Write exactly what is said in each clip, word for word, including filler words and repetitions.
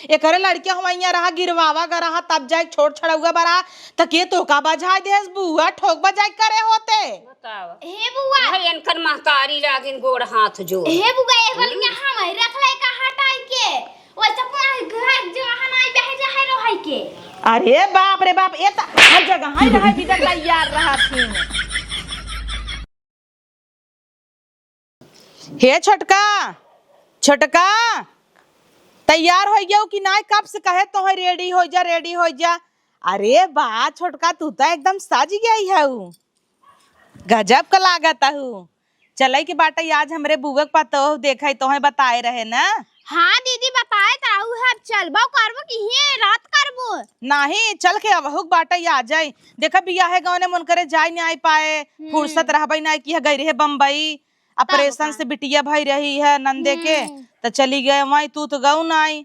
एकरे लड़किया हुआइया रहा, गिरवावा ग रहा, तब जाए छोट छड़ौआ बरा, त के तोका बजाय देस बुआ, ठोक बजाय करे होते। बतावा। हे बुआ। भाई इनकर महतारी लागिन गोड़ हाथ जोड़। हे बुआ, एगो हम्म। लड़किया हम रख ले का हटाई के, वैसे पूरा घर जो हनाई बह जाए रहै के। अरे बाप रे बाप, ये त हर जगह ही रहे बिदर तैयार रहथिन। हे छोटका, छोटका, तैयार होइ गयो कि नाय? कब से कहे तोहे रेडी होइ जा, रेडी होइ जा। अरे बा छोटका, तू त एकदम सज गई हऊ, गजब क लागत हऊ। चलै के बाटै आज हमरे बुआ क पतोह देखै, तोहे बताए रहे न। हाँ दीदी, बताए त रहू है, अब चलबो करबो कि हिये रात करबो? नाही, चल के अबहू क बाटै आ जाई। देखा बियाहे गवने मन करे जाए नाय पाए, हम्म। फुर्सत रहबै नाय कि गई रहे बम्बई, तब ऑपरेशन का? से बिटिया भई रही है नंदे के, हम्म। त चली गए वहीं, तू त गऊ नाई।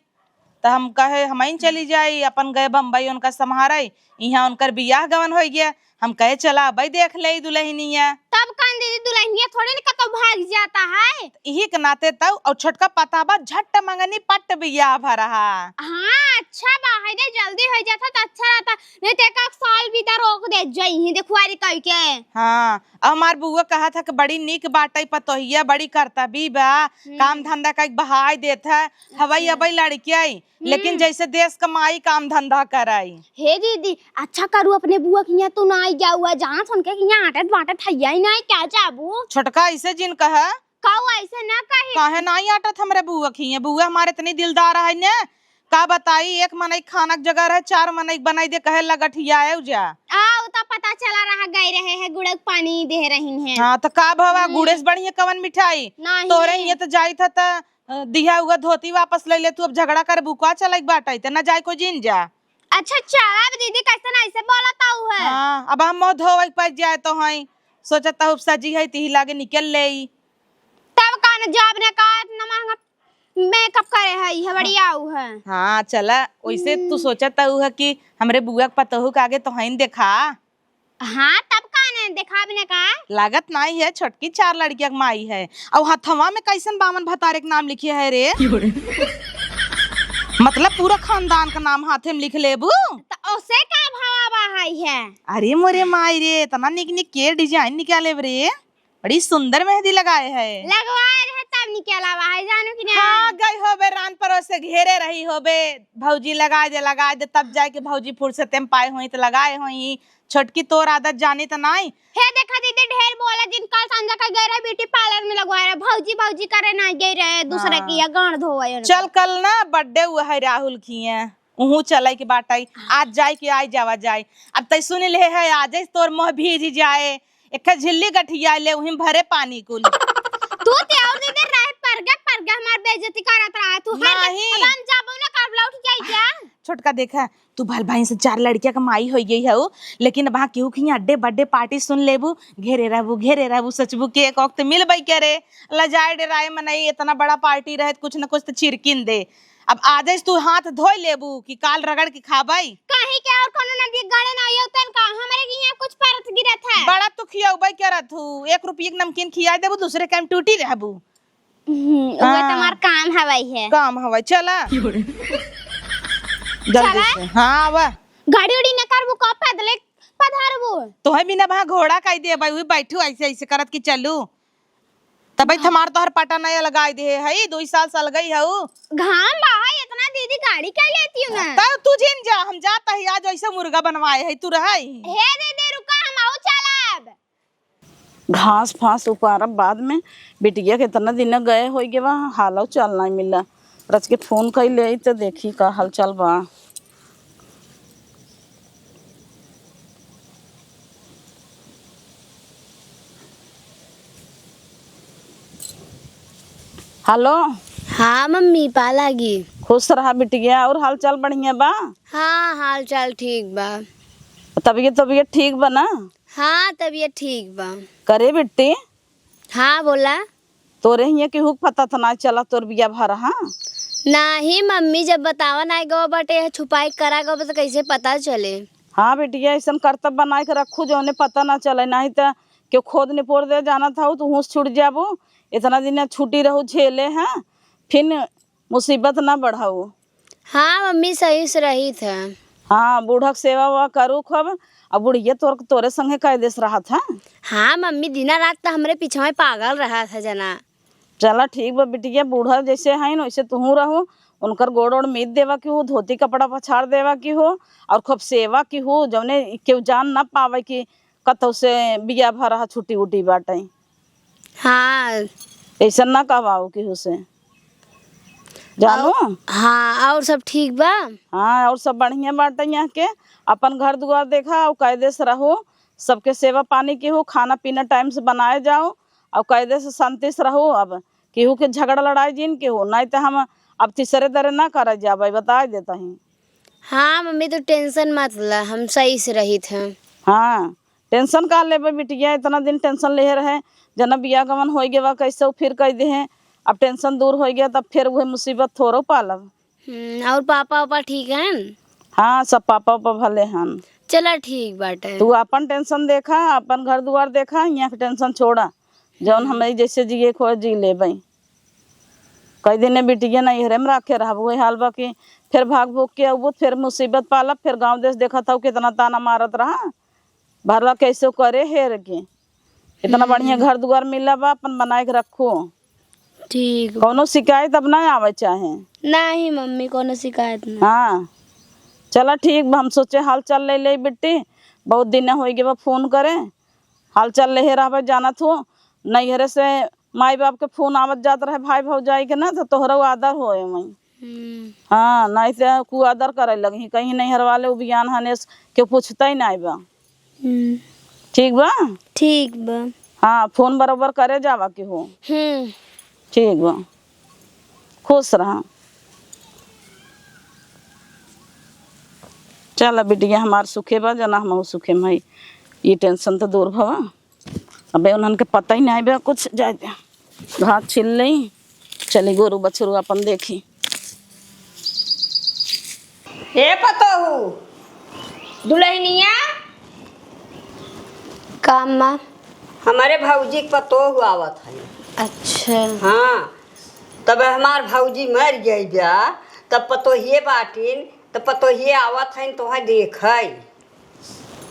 त हम कहे हमइन चली जाई, अपन गए बम्बई उनका सम्हारे, इहाँ उनकर बियाह गवन होइ गया। हम कहे चला अबई देख लेई दुलहिनिया। तब कान दीदी, दुलहिनिया थोड़े न कतौ भाग जाता है। इही के नाते तउ, और छोटका पता बा, झट मंगनी पट बियाह भरहा। हाँ, अच्छा बा, है दे जल्दी होइ जाता त अच्छा रहता, नहीं तो एक आध साल भी त रोक दे जइहीं देखुआरी कहि के। हाँ, अब हमार बुआ कहत ह कि बड़ी नीक बाटै पतोहिया, बड़ी करतबी बा, हम्म। काम धंधा कइ के बहाय देत ह, हवई अच्छा। अबई लड़किया आई, लेकिन हम्म। जैसे देश कमाई काम धंधा कराई। हे दीदी, अच्छा करू अपने बुआ के हियाँ तू ना आई जाऊ, जाना सुन के हियाँ आटत बाटत हैया ही ना, क्या जाबू? छोटका ऐसे जिन कहा। काऊ ऐसे ना कही। काहे नाई आटत हमरे बुआ के हियाँ? बुआ हमारे इतनी दिलदार है ने, का बताई, एक मनई खाना के जगह रहे, चार मनई बनाई दे, कहे लगठिया है उजा। आ, उ त पता चला रहा, गए रहे है, गुड़क पानी दे रही है। हाँ, त का भवा, हम्म। गुड़े से बढ़िया कवन मिठाई? नहीं। तोरे हियाँ त जाई था त अ, दिहा हुआ धोती वापस ले ले तू, अब झगड़ा करे बुकवा चलई बाटै, त न जाए को जिन जा। अच्छा, चला अब दीदी, कैसे ना ऐसे बोलत हऊ है? हाँ, अब हम मुँह धोवे के पड़ जाए तो हई, सोचत हऊ सजी है, तिही लागे निकल लेई। तब का न जॉब ने का इतना महंगा मेकअप करे है, ये बढ़िया हऊ है। हाँ, चला, वैसे तू हम्म। सोचत हऊ है कि हमरे बुआ के पतोहू के आगे तो हईन देखा। हाँ, तब का ने देखाब ने का? लागत नाई है, छोटकी चार लड़किया के माई है। और हथवा में कैसन बामन भतारे के नाम लिखे है रे? मतलब पूरा खानदान का नाम हाथे में लिख लेबू? त ओसे का भावा बहाई है? अरे मोरे माई रे, इतना निक निक के डिजाइन निकाले रे, बड़ी सुंदर मेहंदी लगाए है। लगवाए रहे तब निकाला बहाई, जानू कि नहीं? हाँ, गई होबे रान परोस से घेरे रही होबे, भौजी लगाए दे, लगाए दे, तब जाए के भौजी फुर्सते में पाए होई त लगाए होई। छोटकी तोर आदत जानी त नाई। हे देखा दीदी, ढेर बोला, जिन कल संझा का गए रहे ब्यूटी पार्लर में लगवाए रहे, भौजी भौजी करे ना गए रहे, दूसरे हाँ। की या गांड धोवे उनका। चल कल ना बर्थडे हुआ है राहुल खिए, उहू चले के बाटई, आज जाए के आई जावा जाए। अब तई सुन ले है, आज तोर मुँह भीज जाए, एक झिल्ली गठिया ले, उही भरे पानी कुल। तू ते और दीदी रहे परगे, परगे हमार बेइज्जती करत रहा तू। हर नहीं। अब हम जाबो ना करब, लौट जाई क्या? छोटका देखा, तू भल भाई से चार लड़किया के माई होइ गई हऊ, लेकिन अब हाँ केहू के हियाँ अड्डे बड्डे पार्टी सुन लेबू, घेरे रहबू, घेरे रहबू, सोचबू केक ओक त मिलबई करे। लजाए डेराए मनई, इतना बड़ा पार्टी रहे त कुछ न कुछ त छिरकिन दे। अब आजस तू हाथ धोई लेबू कि काल रगड़ के खाबई। कहीं के और कोनो नदी गड़े ना आयो तन का हमरे के यहाँ कुछ परत गिरत है। बड़ा तू खियौबई करत हू, एक रुपये के नमकीन खियाई देबू, दूसरे टाइम टूटी रहबू। हम्म, उहे हाँ। त हमार काम हवाई है। काम हवाई, चला। जल्दी चला। से। हाँ, आवा। गाड़ी उड़ी न करबू, का पैदले पधारबू? तोहे बिना वहाँ घोड़ा काई देबई, उही बैठू ऐसे ऐसे करत कि चलू। तबई हाँ। हमार तोहर पटा नया लगाई दे है, दुई साल से अलगई हऊ। घाम बा, इतना दीदी गाड़ी का लेती हूँ ना। तब तू जिन जा, हम जात ही आज ऐसे मुर्गा बनवाए है, तू रहई। हे दीदी रुका, हम आऊ चलब। घास फास उपारब बाद में। बिटिया केतना दिन गए होइ गए बा, हालौ चाल नाई मिला। रच के फोन कइ लेई त देखी का हालचाल बा। हेलो। हाँ मम्मी, पा लागी। खुश रहा बिटिया, और हालचाल बढ़िया बा? हाँ, हालचाल ठीक बा। तबियत, तबियत ठीक बा ना? हाँ, तबियत ठीक बा। करे बिट्टी। हाँ, बोला। तोरे हियाँ केहू के पता त ना चला तोर बिया भरा, हाँ? नाही मम्मी, जब बतावा नाई गवा बाटे, छुपाई करा गवा, त कैसे पता चले? हाँ बिटिया, ऐसन करतब बनाए के रखू, जौने पता ना चले, नाही त केहू खोद निपोर दे, जानत हऊ, तू होश छूट जाबू। इतना दिन छुट्टी रहू झेले, हाँ? फिन मुसीबत ना बढ़ाऊ। हाँ मम्मी, सही से रहित है। हाँ, बूढ़ा के सेवा वेवा करू खूब। अब बुढ़िया तोर, तोरे संगे कायदे से रहत है। हाँ मम्मी, दिना रात त हमरे पीछे पागल रहत है जना। चला ठीक बा बिटिया, बूढ़ा जैसे हईन वैसे तुहू रहू। उनकर गोड़ ओड़ मीद देवा की हो, धोती कपड़ा पछाड़ देवा की हो, और खूब सेवा की हो, जौने केहू जान ना पावे कि कतौ से बिया भरा छुट्टी उटी बाटे। हाँ। ऐसन ना कहवाओ केहू से। जानू? और, हाँ, और सब ठीक बा? हाँ, और सब बढ़िया बाटे यहाँ के। अपन घर दुआर देखा और कायदे से रहो, सबके सेवा पानी की हो, खाना पीना टाइम से बनाए जाओ और कायदे से शांति से रहो। अब केहू के झगड़ा लड़ाई जिन के हो, नहीं तो हम अब तीसरे दरे ना करे जाबे, बताए देता ही। हाँ मम्मी, तू टेंशन मत ला, हम सही से रहित हैं। हाँ, टेंशन का लेबे बिटिया, इतना दिन टेंशन लेहे रहे, जना बियाह गमन होई गवा, कैसे उ फिर कह दे हैं। अब टेंशन दूर होई गया, तब फिर वही मुसीबत थोड़ो पालब। हम्म, और पापा, पापा ठीक हैं? हाँ, सब पापा, पापा भले हन। चला ठीक बाटे। तू अपन टेंशन देखा, अपन घर दुआर देखा, यहाँ के टेंशन छोड़ा। जौन हम्म। हमें जैसे जिए को जी लेबे। कई दिन बिटिया नैहरे में रखे रहब, वही हाल बा कि फिर भाग भूग के अबू, फिर मुसीबत पालब, फिर गाँव देश देखत हऊ कितना ताना मारत रहा, भरवा कैसे करे हेर के। इतना बढ़िया हम्म। घर दुआर मिला बा, अपन बनाए के रखो। ठीक। कौनो शिकायत अब ना आवे चाहे। नहीं मम्मी, कौनो शिकायत नहीं। हाँ, चला ठीक बा, हम सोचे हाल चाल ले ले बिट्टी, बहुत दिन हो गए बा फोन करे, हाल चाल लेहे रहबे, जानत हो, नैहरे से माई बाप के फोन आवत जात रहे, भाई भौजाई के ना, तो तोहरो आदर होए वहीं। हम्म। हाँ, नहीं तो कु आदर करे लगही, कहीं नैहर वाले उबियान हनेस के पूछते ही नहीं बा। हम्म। ठीक बा? ठीक बा। हाँ, फोन बरोबर करे जावा के हो। हम्म। ठीक बा, खुश रहा। चल बिटिया, हमार सुखे बा, जना हमहू सुखे में हई। ई टेंशन तो दूर भवा। अबे उन्हन के पता ही नहीं बा कुछ, जाए दे। भात छील लेई, चली गोरू बछरू अपन देखी। ए पतोहू, दुल्हनिया। का अम्मा? हमारे भौजी के पतोहू आवत है। अच्छा। हाँ, तब हमार भौजी मर गई बा, तब पतोहिए बाटिन, तब पतोहिए आवत हईन, तोहे देखै।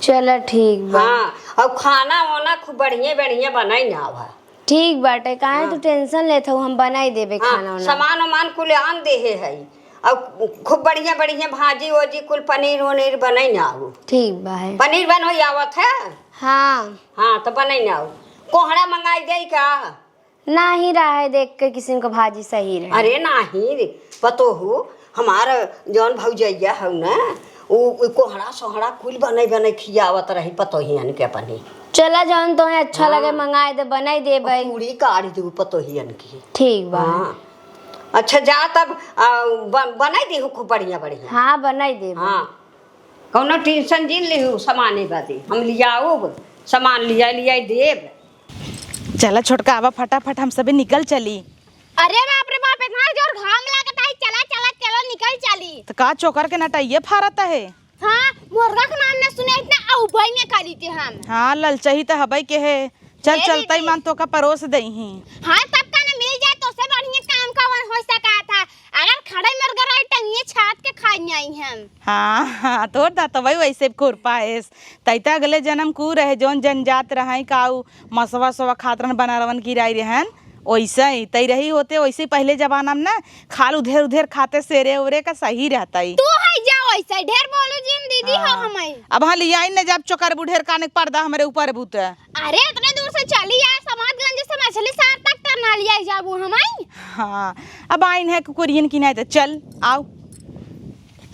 चला ठीक बा। हाँ, और खाना वाना खूब बढ़िया बढ़िया बनाई ना आवा। ठीक बाटे, काहे हाँ। तू टेंशन लेत हऊ, हम बनाई देबे हाँ, खाना वाना। सामान वामान कुल आन देहे है, और खूब बढ़िया बढ़िया भाजी ओजी कुल पनीर वनीर बनाई ना आऊ। ठीक बा है। पनीर बनोई आवत है? हाँ। हाँ, तो बनाई ना आऊ। कोहड़ा मंगाई दे का? नाही रहे, देख के किसिम के भाजी सही रहे। अरे नाही रे, पतोहू, हमार जौन भौजैया हऊ ना, उ, उ कोहड़ा सोहड़ा कुल बनै बनै खियावत रही पतोहियन के अपनी। चला, जौन तोहे अच्छा हाँ। लगे, मंगाए दे, बनाई देबै। पूरी काढ़ी देबू पतोहियन की। ठीक बा। हाँ। अच्छा, जा तब, आ, ब-, बनाई देहू खूब बढ़िया बढ़िया। हाँ, बनाई देबै। हाँ। कौनो टेंशन जिन लिहू, सामाने बदे हम लियाउब, सामान लिया लिया देब। चला छोटका, आवा फटाफट, हम सभी निकल चली। अरे बाप रे बाप, इतना जोर घाम लागत है, चला चला चला निकल चली। तो का चोकर के नटइये फारत है? हाँ, मुर्गा के नाम ना सुने इतना अउबई में करी थे हम। हाँ, ललचही तो हबई के है। चल, ए चलता ही दीदी। मान तो का परोस दई ही। हाँ, तब का ना मिल जाए तो से बढ़िया काम कवन हो सका था। अगर खड़े मुर्गा रही टंगिए छात के खाई आई हम। हाँ, हाँ, तोर दाँतवै वैसे खुरपा है। तै त अगले जन्म कू रहे, जौन जनजात रहै, का उ मसवा सवा खात रहन, बनारवन किराई रहन, ओइसै तै रही होते, ओइसै पहिले जमाना में ना, खाल उधेर उधेर खाते, सेरे ओरे का सही रहतै। तू है जा ओइसै, ढेर बोलू जिन दीदी हो हाँ। हमै। अब हाँ लियाई न जब चोकर बुढ़ेर काने के पर्दा हमरे ऊपर बूत। अरे इतने दूर से चली आए, समाजगंज से मछली शहर तक त ना लियाई जाबू हमै। हाँ, अब आइन है कुकुरियन की नहीं तो चल, आओ।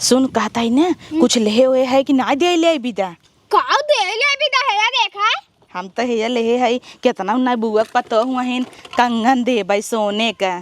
सुन, कहता ही ना, हम्म। कुछ लेहे हुए है कि ना दे ले बिदा? काउ दे ले बिदा है या देखा? हम तो हेया लेहे हई, केतना उन्ना बुआ के पतोह हुआ हिन, कंगन देबै सोने का।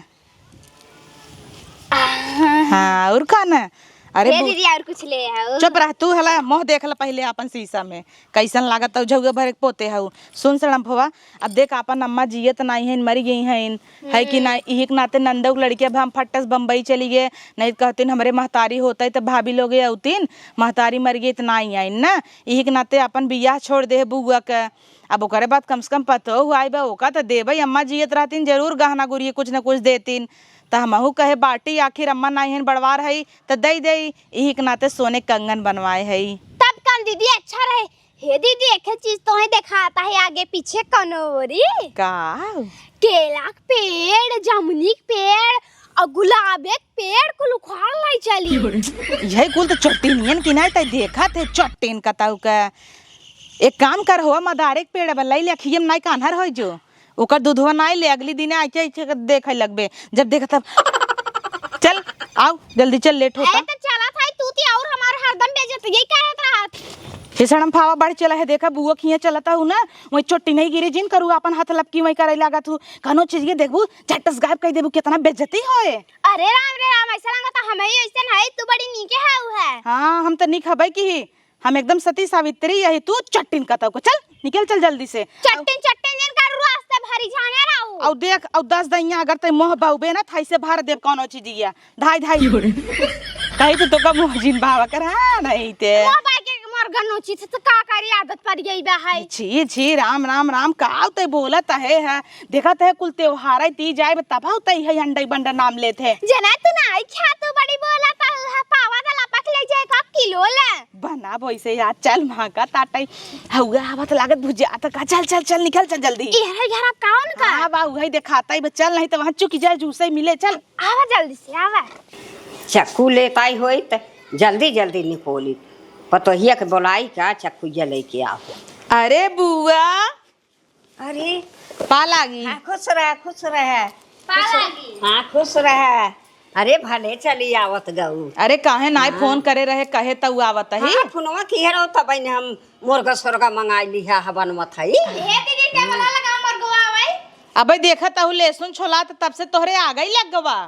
हाँ, और का ना? अरे हे बु-, दीदी, और कुछ ले आओ। चुप रह तू, हला मुँह देख ला पहिले आपन शीशा में, कैसन लागत हऊ, झउआ भरे के पोते हऊ। सुन सड़म भवा, अब देख आपन अम्मा जियत नाई हईन, मरी गई हईन, है कि हम्म। ना? इही के नाते नंदऊ के लड़किया अब हम फट्टस बम्बई चली गए, नहीं तो कहतीन हमरे महतारी होतै त भाभी लोगे अउतीन, महतारी मर गई त नाई आइन ना। इही के नाते अपन बियाह छोड़ दे बुआ के। अब ओकरे बाद कम से कम पतोह आई बा, ओका त देबै, अम्मा जियत रहतीन जरूर गहना गुरिया कुछ न कुछ देतीन। त हमहू कहे बाटी, आखिर अम्मा नाई हन, बड़वार हई, त दई देई, इही के नाते सोने कंगन बनवाए हई। तब कन दीदी अच्छा रहे। हे दीदी, एक चीज तोहे देखाता है आगे पीछे कनोरी। का? केला के पेड़, जामुनी के पेड़ और गुलाबे के पेड़ कुल उखाड़ लाई चली। यही कुल तो चट्टीनियन की नाई तई देखत है, चट्टीन कतऊ का। एक काम कर हो, मदारे के पेड़ बा, लई ले, अखियम नाई कान्हर होई जो। ओकर दूधवा नाई ले, अगली दिने आके, आके देखे लगबे। जब देख तब चल, आउ, जल्दी चल, लेट होता। ए, तो चलत हई, तू ती और हमार हरदम बेइज्जती यही करत रहत। हे सड़म फावा बढ़ चला है, देखा बुआ खिया चलता हूँ ना, वही चोटी नहीं गिरी जिन करू, अपन हाथ लपकी वही करे लागत हूँ। कनो चीज के देखबू, झटस गायब कर देबू, कितना बेइज्जती होए। अरे राम रे राम, ऐसा लगा तो हमें ही ऐसे नहीं, तू बड़ी नीके है वो है। हाँ, हम तो नीक हबे की ही, हम एकदम सती सावित्री यही, तू चट्टिन कतऊ को। चल, निकल चल जल्दी से। चट्टिन, चट्टिन जिन कर रास्ते भरी जाने रहू। औ देख, औ दस दइया अगर तै मोह बाउबे ना, थाई से भर देब कौनो चीजिया। धाई, धाई। कही तो तोका मोह जिन बावा कर, हाँ, नहीं ते। मोह बाई के मोर गन्नो चीज तो का करी, आदत पड़ गई बा है। छी, छी, राम, राम, राम, का तै बोलत है, है? देखत है, कुल त्योहार आई, तीज आए, तब हउ तई है अंडई बंडा नाम लेत है। जना तू ना आई खा, तू बड़ी बोला, पा-, पावा वाला पक ले जाए का किलो ले। बना बोइसे यार, चल, माँ का ताटई। हउआ आवत लागत भुजिया त का, चल, चल, चल, निकल, चल जल्दी। ए, अरे यार, अब कौन का? हाँ, बा, उहई देखाता ही, बा, चल, नहीं तो वहाँ चुक जाए, जूसे मिले, चल। आवा जल्दी से, आवा। चक्कू लेत आई होई त जल्दी, जल्दी निकोली। पतोहिया के बोलाई का, चक्कू ये लेके आओ। अरे बुआ, अरे। पा लागी। हाँ, खुश रह, खुश रह। पा लागी। हाँ, खुश रह। अरे, भले चली आवत गऊ। अरे, काहे नाई हाँ। फोन करे रहे, कहे त उ आवत ही। हाँ, फोनवा किहे रहो, तब ने हम मुर्गा सोरगा मंगाई लिहा, ह बनवत हई। हे दीदी, टेबल लगा, मुर्गवा आवई। अबे देखत हूँ, लहसुन छोला त तब से तोहरे आगे ही लग गवा।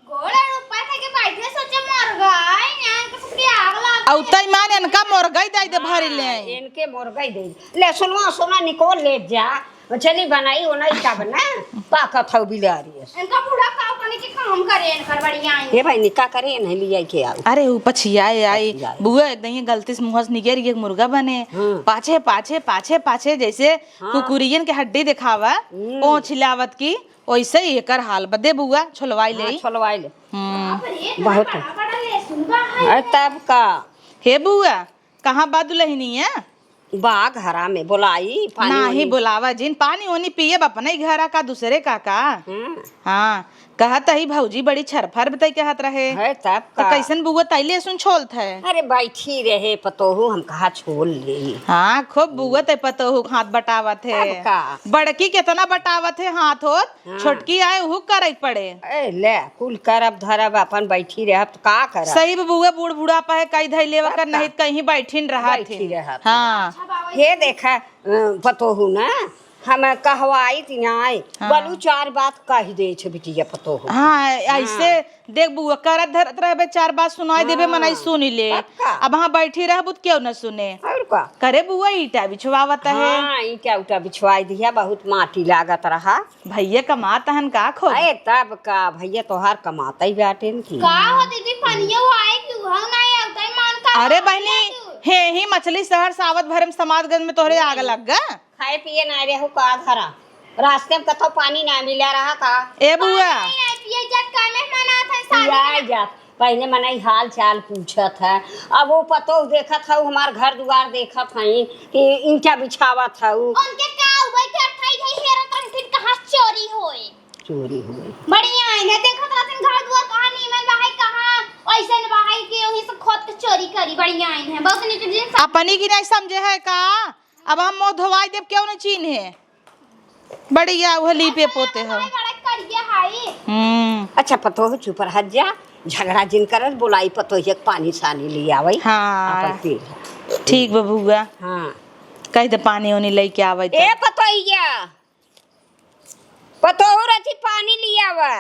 गोड़ और ऊपर थे के बैठे सोचे मर गए, यहाँ के सबके आग लग गई। औ तई मान इनका मर गई दे दे भरी ले आई। इनके मर गई दे। ले सुनवा, सोना निकोल ले जा। चली बनाई, वो नहीं का बना। पाकत हौ बिलारी। इनका बूढ़ा काव कनी के काम करे, इनकर बढ़िया आई। ए भाई, निका करे, नहीं लिया के आओ। अरे, उ पछियाए आई। पछियाए। बुआ, एकदम ये गलती से मुँह से निकल गई, मुर्गा बने। हाँ। पाछे, पाछे, पाछे, पाछे, जैसे हाँ। कुकुरियन के हड्डी दिखावा, हम्म। पोंछ लावत की। ओइसे ही एकर हाल बा। दे बुआ, छोलवाई हाँ, लेई। छोलवाई ले। हम्म। बाप रे, बहुत। बड़ा बड़ा लहसुन बा है। अरे तब का? हे बुआ, कहाँ बा दुलहिनिया? बा घरा में, बोलाई, पानी नाही वानी। बोलावा जिन, पानी ओनी पियब अपने घरा का, दूसरे का का? हम्म। हाँ, कहत ही भौजी बड़ी छरफर बतई कहत रहे। है तब तो का? कैसन बुआ तई लहसुन छोलत है? अरे बैठी रहे पतोहू, हम कहा छोल ले। हाँ, खूब बुआ तई पतोहू हाथ बटावत है। अब का? बड़की कितना बटावत है हाथ होत, हाँ। छोटकी आए उहू करे के पड़े। ए, ले, कुल करब धरब, अपन बैठी रहब, त का करब? सही में बुआ, बूढ़ बुढ़ापा है, कई धई लेवा तब कर, का? नहीं त कहीं बैठिन रहत बैठी है। रहत। हाँ। हे देखा, अ, पतोहू ना, हम कहवाई थी ना, हाँ। बोलू चार बात कह दे छे बिटिया पतोहू। हाँ, ऐसे हाँ। देख बुआ, करत धरत रहबे, चार बात सुनाई देबे, हाँ। मनई सुनी ले। तब का? अब हाँ बैठी रहबू त केहू न सुने। और का? करे बुआ, ईटा बिछवावत है। हाँ, ईटा उटा बिछवाई दिया, बहुत माटी लागत रहा। भैया कमात हन का खूब? अरे तब का, भैया तोहार कमात ही बाटेन की। का हो दीदी, पनिया वो आए कि उहाँ ना आए, उतई मान का अरे बहनी, हे ही मछली शहर से आवत भरे में समाजगंज में तोहरे आग लग गा। खाए पिए ना रहे हो का घरा, रास्ते में कतो पानी ना मिला रहा का? ए बुआ। पानी नहीं पिए, जब का मेहमान आत है शादी पिया में। जा। पहले मनई हाल चाल पूछत है, अब वो पतोह देखत हऊ, हमार घर दुआर देखत हई कि ईंटा बिछावत हऊ। उनके का उबई के अठाई है, हेरा तन फिर कहाँ चोरी होए। चोरी होए। बढ़िया है ने, देखत रहथिन घर दुआर कहाँ नीमन बा है, कहाँ ऐसन बा है कि वहीं से खोद के चोरी करी। बढ़िया है, बहुत नीक दिन से। अपनी की नहीं समझे है का? अब हम मुँह धोवाई देब, केहू नहीं चीन्हे। बढ़िया, उहे लीपे पोते हो। हमारे बड़ा करिया हाई। हम्म। अच्छा, पतोह चुप रह जा, झगड़ा जिन करत, बोलाई पतोहिया के पानी सानी ले आवई। हाँ। अपन पी ले। ठीक बा बुआ। हाँ। कह दे पानी ओनी लेके आवई ए त। पतोहिया, पतोहू रथी पानी ले आवा।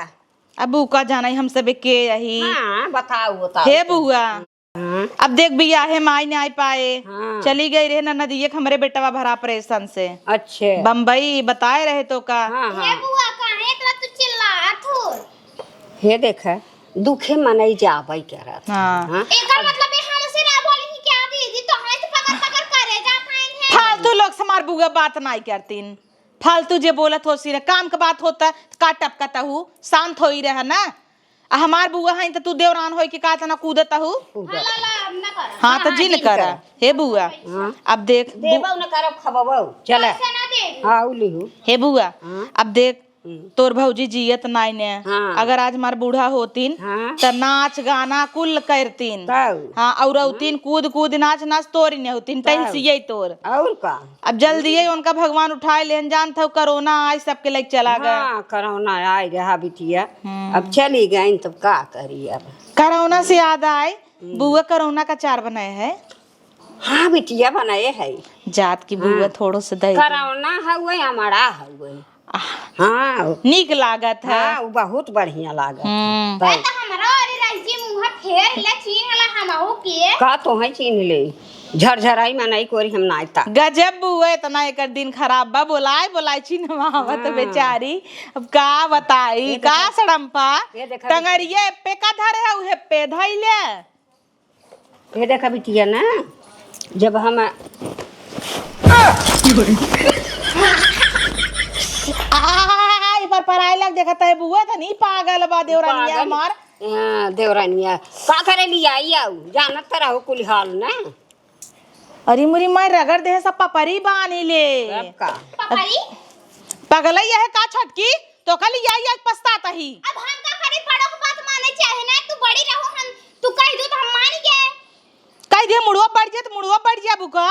अब उ का जाना ही हम सबे के रही। हाँ, बताओ, बताओ। हे बुआ, हाँ। अब देख, बियाहे में आई नाई पाए, हाँ। चली गई रहे ना नदिये के हमरे बेटवा भरा ऑपरेशन से। अच्छे। बम्बई बताए रहे तो का। हाँ, हाँ। हे बुआ, काहे इतना तू चिल्लात हो? हे देख, दुखे मनई जाबई करत। हाँ। हाँ? एकर मतलब ये हमसे ना बोली कि क्या दीदी, तो हमें तो पकड़ पकड़ करे जात हैं। फालतू लोग से हमार बुआ बात नाई करतीन। फालतू जे बोलत होसी रे, काम के बात होता, का टपकत हू? शांत होई रह ना। आ हमार बुआ हईं त तू देवरान होई के का तना कूदत हू? कूदत। हाँ, ला, ला, अब ना करब। हाँ, हाँ, त हाँ, जिन जिन करा। करा। हे बुआ, हाँ। अब देख, बु- देबौ न करब, खबबौ। चला। पैसा ना देबू। हाँ, उ लिहू। हे बुआ, हाँ। अब देख, हम्म। तोर भौजी जियत नाई ने। हाँ। अगर आज हमार बूढ़ा होतीन, हाँ। त नाच गाना कुल करतीन। तब। हाँ, और औतीन हाँ। कूद कूद नाच नाच तोरी ने होतीन, तब। टहलसिये तोर। और का? अब जल्दी ही उनका भगवान उठाए लेन, जानत हौ कोरोना आय सबके लग चला गया। हाँ, कोरोना आय गया बिटिया। हम्म। अब चली गईन तब का करी अब? कोरोना से याद आए, हम्म। बुआ कोरोना का अचार बनाए है। हाँ बिटिया बनाए है। जात की बुआ हाँ। थोड़ो से दे दे। कोरोना हउए, अमड़ा हउए। आह। हाँ। नीक लागत है। हाँ, उ बहुत बढ़िया लागत है। हम्म। तब। ए, तो हमरा अरे राजी मुँह फेर ले, चीन्ह ला हमहू के। का तोहई चीन्ह ले? झरझराई मनई कोरी हम नाई ता। गजब बुआ, इतना एकर दिन खराब बा, बोलाए बोलाए चिन्हवावत हाँ। बेचारी। अब का बताई, ये का देखा। सड़म्पा? ये देखा। टंगरिये पे का धरे है, उहे पे धइले। ये देखा बिटिया ना, जब हम आ, ई पर पराए लग देखत है बुआ, त नहीं पागल बा देवरानिया पागल। हमार। हाँ, देवरानिया। का करे लिया आई आऊ? जानत त रहो कुल हाल ना। अरे मुरी माई रगड़ देह सब पपरी बानी ले। तब का? पपरी? पगलई है का छोटकी? तो कल यही आज पछतात ही। अब हम का करी, बड़ों के बात माने चाहे ना, तू बड़ी रहो, हम, तू कह दू तो हम मान गए। कह दे मुड़वा बैठ जा, तो मुड़वा बैठ जा बुका।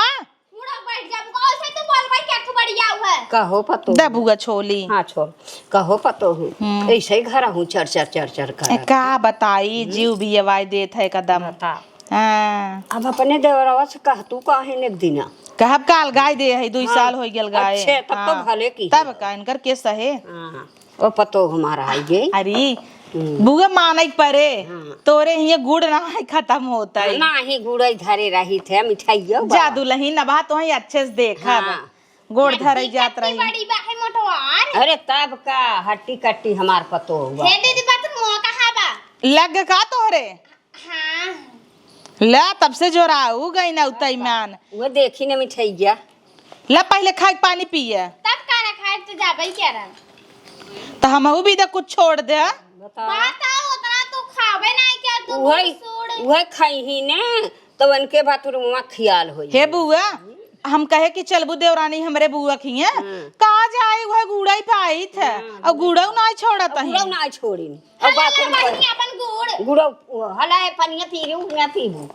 मुड़वा बैठ जा बुका, ऐसे तू बोल भाई क्या तू बड़ी आऊ है? कहो पतो। दे बुआ छोली। हाँ छोल। कहो पतो हूँ। हम्म। ऐसे ही घर हूँ चर चर चर चर कर। ए, का बताई, हम्म। जीव भी अवाई देत है एकदम। बता। हाँ। अब अपने देवरवा से कह तू काहे ने दिना। कहब का अलगाई दे है, दुई हाँ। साल होइ गेल गाए। अच्छे, तब तो हाँ। भले की तब है। का इनकर केस है। हाँ, हाँ। ओ पतो हमारा आई गई। अरे, हम्म। बुआ माने के परे, हाँ। तोरे हिये गुड़ ना है खत्म होता है। ना ही गुड़ धरे रही थे, मिठाइयो बा। जा दुलहिन, अब तो ही अच्छे से देखब। हाँ। गोड़ हट्टी धरे जात कट्टी रही। बड़ी बा है मोटवार। अरे तब का हट्टी कट्टी हमार पतो हुआ। हे दीदी, बाथरूम कहाँ बा? लग का तोहरे? हाँ। ला, तब से जोराऊ गई ना उतई मान। वो देखी ना मिठाइया। ला, पहले खाए के पानी पिए। तब का ना खाए तो जाबे क्या रहा? तो हमहू भी दे कुछ छोड़ दे। बताओ। बात आओ, उतना तू खाबे नहीं क्या, तू वही, छोड़। वही खाई ही ने, तो उनके बाथरूम में खियाल होई। हे बुआ, हम कहे कि चलबू देवरानी हमरे बुआ खिए, हम्म। का जाए, वह गुड़ई पाई थे, हम्म। और गुड़ऊ ना छोड़त गुड़ऊ ही। ना छोड़ी। अब हला, बाथरूम हला, पर बहिनी, अपन गुड़। गुड़ो, हला है, पनिया पी रही हूँ, मैं पीबू।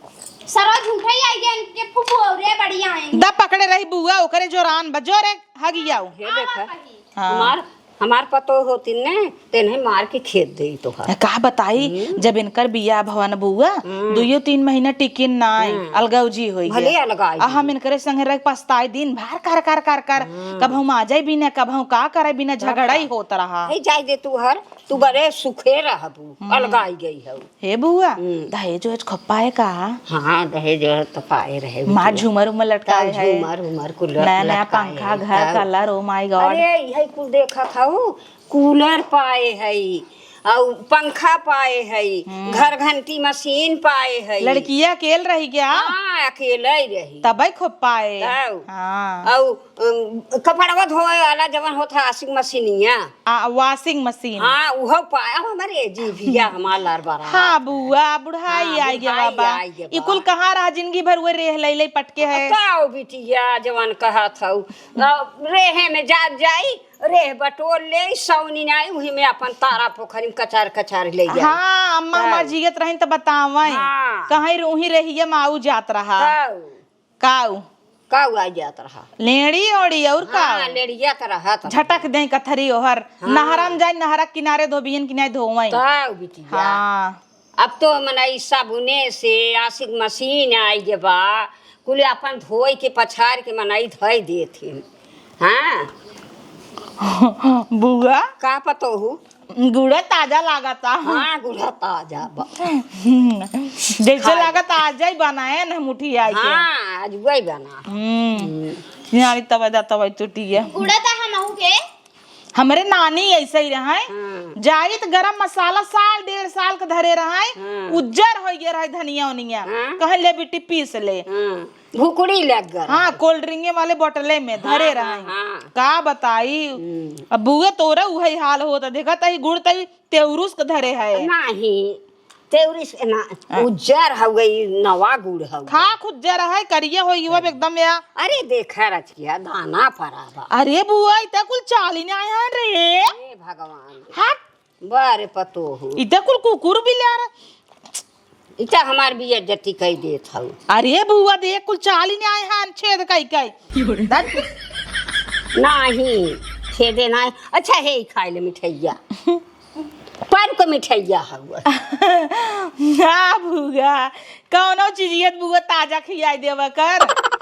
सरवा झूठा ही आई गया, इनके फुफू और रे बढ़िया है। द पकड़े रही बुआ, ओकरे जोरान बा, जो रे, हगियाऊ। ये हाँ, देखा, बहिनी। हाँ। हमार, हमार पतो होती ने, तेने मार के खेत दे तो है। का बताई, हम्म। जब इनकर बियाह भवन बुआ, हम्म। दुइयो तीन महीना टिकिन ना आई, हम्म। अलगाऊ जी होई भले गया। अलगाई आ हम जी। इनकरे संगे रह पछताई दिन भर कर, कर, कर, कर, हम्म। कब हम आ जाए बिना, कब हम का करे बिना, तब झगड़ा ही का? होत रहा। हे जाए दे तू हर, तू बड़े सुखे रहबू, हम्म। अलगाई गई हऊ। हे बुआ, हम्म। दहेज वहेज खूब पाए का? हाँ, दहेज वहेज तो पाए रहे माँ बिटिया। झूमर उमर लटकाए तब है। झूमर उमर कुल नया नया लटकाए पंखा, है, घर तब। कलर, oh my God। अरे, यही कुल देखत हऊ, कूलर पाए है, और पंखा पाए है, हम्म। घर घंटी मशीन पाए है। लड़किया अकेल रही क्या? हाँ, अकेले रही। तबे खूब पाए। तब। हाँ। और अम, कपड़वा धोए वाला जवन होत है, washing मशीनिया। आ, washing machine। हाँ, उहो पाया हमारे जीभिया हमार लड़बड़ा। हाँ, बुआ, बुढ़ाई हाँ, आई गया बुढ़ाई बाबा। आई गया ई कुल बा। कहाँ रहा, जिंदगी भर वे रेह लई लई पटके है। का हो बिटिया, जवन कहत हऊ। आ, रेहे में जात जाई, रेह बटोर ले, सौनी नाई, उही में अपन तारा पोखरी में कचार कचार ले जाई। हाँ, अम्मा हाँ। हमार जियत रहिन त बतावई। हाँ। कहीं रे-, उही रहिए माऊ जात रहा। हाँ। काऊ? काऊ आ जात रहा। लेड़ी ओड़ी और हाँ, काऊ? लेड़िया त रहा त झटक रहा। दे कथरी ओहर। हाँ। नहरा में जाए, नहरा किनारे धोबियन किनारे धोवई। ताऊ बिटिया। हाँ। अब तो मनई साबुने से, washing machine आई गे बा, कुल अपन धोई के पछार के मनई धोई देथिन। हाँ। बुआ? का पतोहू? गुड़ा ताजा लागता। हाँ, गुड़ा ताजा बा। हम्म, जैसे खाए। लागत आज ही बनाए न मुठी आई के। हाँ, आज वही बना। हम्म, हम्म। यानी तब दा तब टूटी है। गुड़ा ता हम आहू के। हमरे नानी ऐसे ही रहे। हाँ। जाई त गरम मसाला साल डेढ़ साल के धरे रहे। हाँ। उज्जर होइ गए रहे धनिया उनिया। हाँ। कहे, "ले बिट्टी पीस ले।" हाँ। भुकुड़ी लग गए हाँ, रहे। कोल्ड ड्रिंक वाले बोतले में धरे हाँ, रहे। हाँ, हाँ। का बताई? हम्म। अब बुआ तोरा उहे हाल होता, देखा तही गुड़ तही तेउरुस के धरे है। नाही, तेउरुस ना, हाँ। उज्जर हउवे, ई नवा गुड़ हउवे। खा खुद जर है, करिया होई हुआ एकदम या। अरे देखा रच गया, दाना परा बा। अरे बुआ, इतना कुल चाली नहीं आया रे। हे भगवान। हट। बारे पतोहू। इतना कुल कुकुर भी ले आ रहा। इता हमार बेइज्जती कई देत हऊ। अरे बुआ, देख, कुल चाली ने आए हैं, छेद कई कई। दत। नाही, छेदे नाही। अच्छा, हे, ई खाए ले मिठैया। पर को मिठैया हऊ। ना बुआ, कौनो चीज ये बुआ ताजा खियाई देवा कर।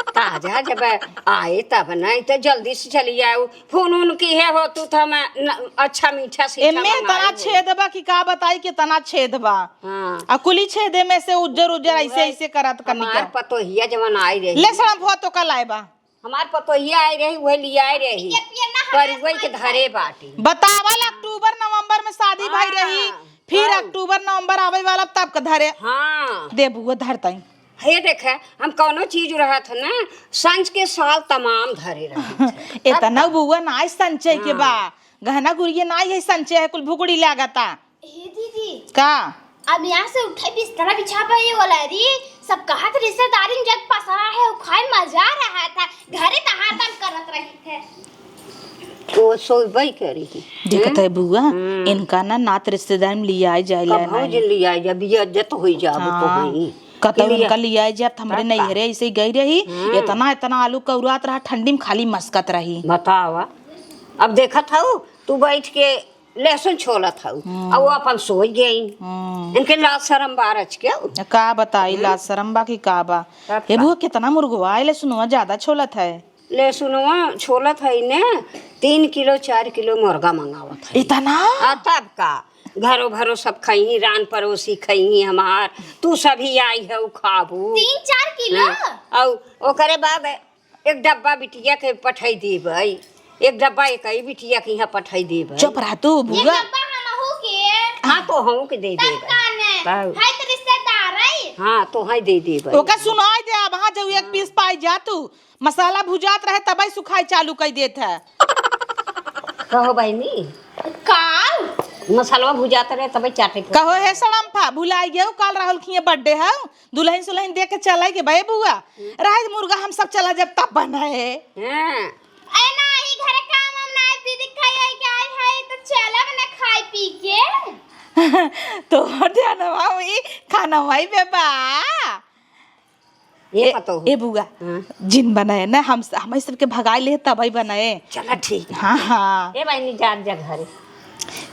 ताजा जब आए तब नहीं तो जल्दी से चली आऊ। फोन उन की है हो तू तो मैं न-, अच्छा मीठा सीठा एमे मंगाई तना हो। छेद बा कि का बताई कि तना छेद बा। हाँ। आ कुली छेदे में से उज्जर उज्जर ऐसे उहे ऐसे करत कनिका। हमार पतोहिया जवन आई रही। ले सड़म भुआ तो कल आए बा। हमार पतोहिया आई रही, उहे लियाए रही। ये पिए ना हमार परुए के पतोहिया। धरे बाटी। बतावल अक्टूबर नवंबर में शादी भई हाँ, रही, फिर हाँ। अक्टूबर नवंबर आवे वाला तब के धरे। हाँ। दे बुआ धरतई। हे देखे, हम कौनो चीज रहत है ना, संच के साल तमाम धरे रहत है। एतना बुआ नाय संचय के हाँ। बा, गहना गुरिया नाय है संचय है, कुल भुगड़ी लागता। हे दीदी। का? अब यहाँ से उठे बिस्तरा बिछा पाए वाला री, सब कहत रिश्तेदारी में जग पसरा है, उ खाए मजा रहा था, घरे तो हरदम करत रही थे। तो सोबई करी। देखत हैं? है बुआ, हम्म। इनका ना नात रिश्तेदार में लियाए जाए ला कब नहीं। भौजी लियाए जा, बेइज्जत होई जाबो तो हाँ। होई। कतौ लिया- इनका लियाए जाब, त हमरे तब का? नैहरे ऐसे ही गई रही, हम्म। इतना, इतना आलू कौरात रहा, ठंडी में खाली मस्कत रही। बतावा, अब देखत हऊ, तू बैठ के लहसुन छोलत हऊ, हम्म। आ वो अपन सोई गई। हम्म। इनके लाज शरम बा रच के। का बताई, हम्म। लाज शरम बा कि का बा? तब हे का? बुआ, कितना मुर्गवा आए, लहसुनवा ज्यादा छोलत है। लहसुनवा छोलत है ने, तीन किलो, चार किलो मुर्गा मंगावत है। इतना? आ तब का, घरो भरो सब खइही, रान पड़ोसी खइही हमार, तू सभी आई है, उ खाबू। तीन चार किलो? हाँ, अउ ओकरे बाद एक डब्बा बिटिया के पठाई देबै, एक डब्बा एक ही बिटिया के यहाँ पठाई देबै। चुप रह तू, ये बुआ। डब्बा हमहू के। हाँ, तो हमहू के दे तब देबै। का ने? तब। है तो रिश्तेदार है। हाँ, तो है दे देबै। ओका सुनाई दे, अब हाँ जाऊ एक पीस पाई जा तू। मसाला भुजात रहे तबै सुखाई चालू कई देत है। कहो बहिनी। का? मसाला भुजात रहे तबै चाटे पड़त कहो है। हे सड़म्फा, भुलाई गयो, काल राहुल खिए birthday है, दुल्हन सुल्हन दे के चले के बे बुआ। हम्म। रहे मुर्गा हम सब चला जब तब बनाए। हाँ। ए ना, ई घरे काम हम ना, दीदी खाई आई के आई है, तो चलब ना खाई पी के। तोहर ध्यानवा ई खानवा ही पे बा। ये ए, पतोहू। ए बुआ, हाँ। जिन बनाए ना, हम, हम सबके भगाई ले तबै बनाए। चला ठीक है। हाँ, हाँ। ए बहिनी, जात जा घरे।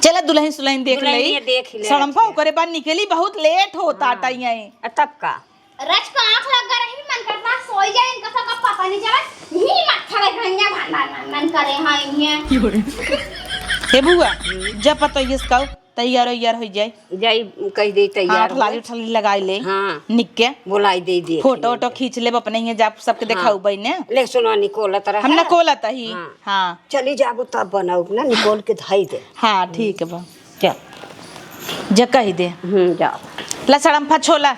चला दुल्हन सुल्हन देख दुल्हनिया लई। देख ले सड़म्फा रखिया। ओकरे बाद निकली, बहुत late होता हाँ। टाइम आई। आ तब का? रच का आँख लग रही, मन करता सोई जाए, इनका सबका पता नहीं चला। यही मत खड़े भैया भन, भन, भन, भन करे हैं ये। हे बुआ, जब पता ये इसका तैयार हो, यार हो जाए। जाई, कह दे, तैयार हाँ, हो। ठलाली, ठलाली लगाई ले। हाँ। निक के। बोलाई दे दे, फोटो, वोटो खींच लेब अपने हियाँ, जा सबके हाँ। देखाउबै ने। ले सुनो, निकोलत रहे। हम निकोलत ही। हाँ। हाँ। चली जाबो तब बनाउब ना, निकोल के धई दे। हाँ, ठीक बा। चल। जा कही दे। हम्म, जा। ला सड़म्फा छोला।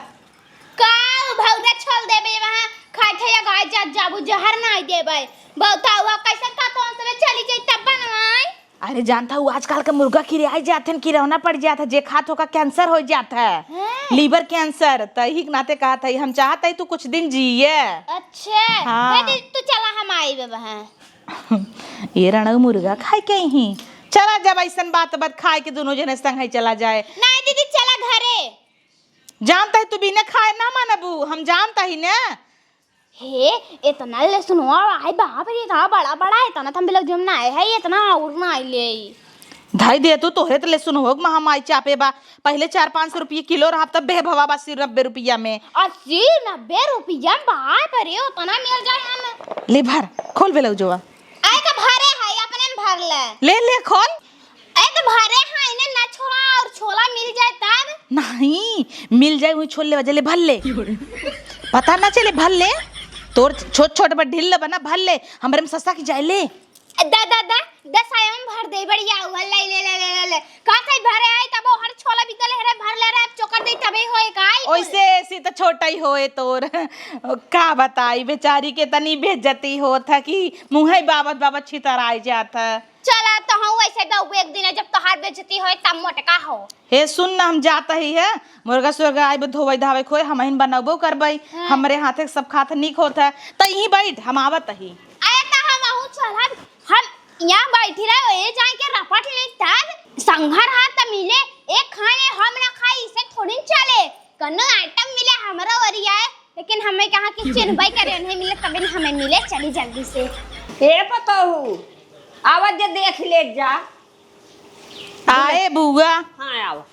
का भौरा छोल देबे वहाँ, खाए थे या गाय जात जाबू, जहर नाई देबे। बहुत हुआ, कैसे का तो अंत में चली जाई तब बनवाई। अरे जानत हऊ, आजकल के मुर्गा किराए जात हैं, किरौना पड़ जात है, जे खात ओका cancer हो जात है, हैं? Liver cancer। त यही के नाते कहत है, हम चाहत है तू कुछ दिन जिए। अच्छा, हाँ। दे दे, तू चला, हम आई बे वहाँ। ये रणऊ मुर्गा खाए के ही। चला, जब ऐसन बात बात खाए के दोनों जने संग है चला जाए। नहीं दीदी, चला घरे। जानत है तू बिना खाए ना मानबू, हम जानत ही ना। हे, इतना लहसुनवा, आय बाप रे, इतना बड़ा बड़ा, इतना तो हम लोग जो ना आए है, इतना और ना आए ले। धई दे तू, तोहरे तो लहसुन होग महंगाई चापे बा। पहले चार पाँच सौ रुपये किलो रहा, तब बेभवा बा अस्सी नब्बे रुपया में। अस्सी नब्बे रुपया, बाप रे, उतना मिल जाए हम। ले भर, खोल ब्लाउजवा। आए तो भरे है, अपने में भर ले। ले, ले, खोल। ए, तो भरे हैं, इन्हें ना छोला और छोला मिल जाए तब? नहीं, मिल जाए वही छोले वजले भर ले। पता ना चले भर ले। तोर छोट छोट बा ढील बना भर ले। हमरे में सस्ता की जाए ले। ए, दा, दा, दा, दस आया में भर दे, बढ़िया हुआ, ले, ले, ले। का था भरे आई, तब हर छोला बीतल है रे, भर ले रे, अब चोकर दे, तबे होए का आई तोर। ओइसे एसी तो छोटा ही होए तोर। का बताई, बेचारी के तनी बेइज्जती होत है कि मुँहे बाबत बाबत छितर आइ जात है। चला तो हम वैसे भी एक दिन है, जब तोहार बेइज्जती होए, तब मोटका हो। हे सुन न, हम जात ही है, मुर्गा सुर्गा आइब, धोवै धावै खोए, हमहिन बनौबो करबै। हाँ। हमरे हाथे के सब खात नीक होत है, त यहीं बैठ, हम आवत ही। अरे त हम आहू चलब, हम यहाँ बैठी रहे, ये जाए के रपट ले तब संघर हाथ त मिले, एक खाए हम ना खाई, इसे थोड़ी न चले। कनो आइटम मिले हमरो ओरिया है, लेकिन हमें कहाँ कि चिन्हबै करे, उन्हें मिले तबे न हमें मिले, चली जल्दी से। ए पतोहू, आवत जे देख ले जा। आए बुआ। हाँ, आवा।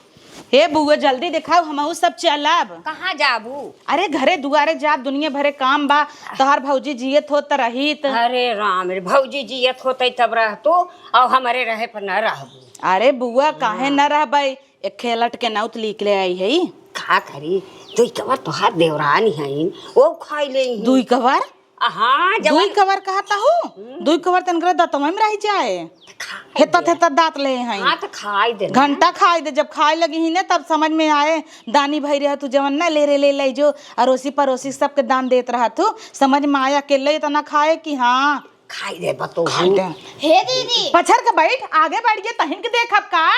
हे बुआ, जल्दी देखाओ, हमहू सब चलब। कहाँ जाबू? अरे, घरे दुआरे जाब, दुनिया भरे काम बा। तोहार भौजी जियत होत त रहित। अरे राम रे, भौजी जियत होतै तब रहतू, और हमरे रहे पर न रहबू। अरे बुआ, काहे हाँ। न रहबै? एक खेलट के नौत लीक ले आई है। का करी, दुई कवर तोहार देवरानी हईन, वो खाई ले। दुई कवर? हाँ, जवन दुई कवर कहता हूँ, हम्म। दुई कवर तनकरे दतवा में रह जाए। त खा हेता दे। हेता दांत ले हैं। हाँ, त खाई दे ना। घंटा खाई दे, जब खाए लगी ही ने, तब समझ में आए, दानी भई रहा तू जवन ना, ले रे, ले, ले जो, अरोसी परोसी सबके दान देत रहा तू, समझ में आया, अकेले इतना खाए कि हाँ। खाई दे बतोहू। खाई दे। हे दीदी। पछर के बैठ, आगे बढ़ के तहिन के देखब का?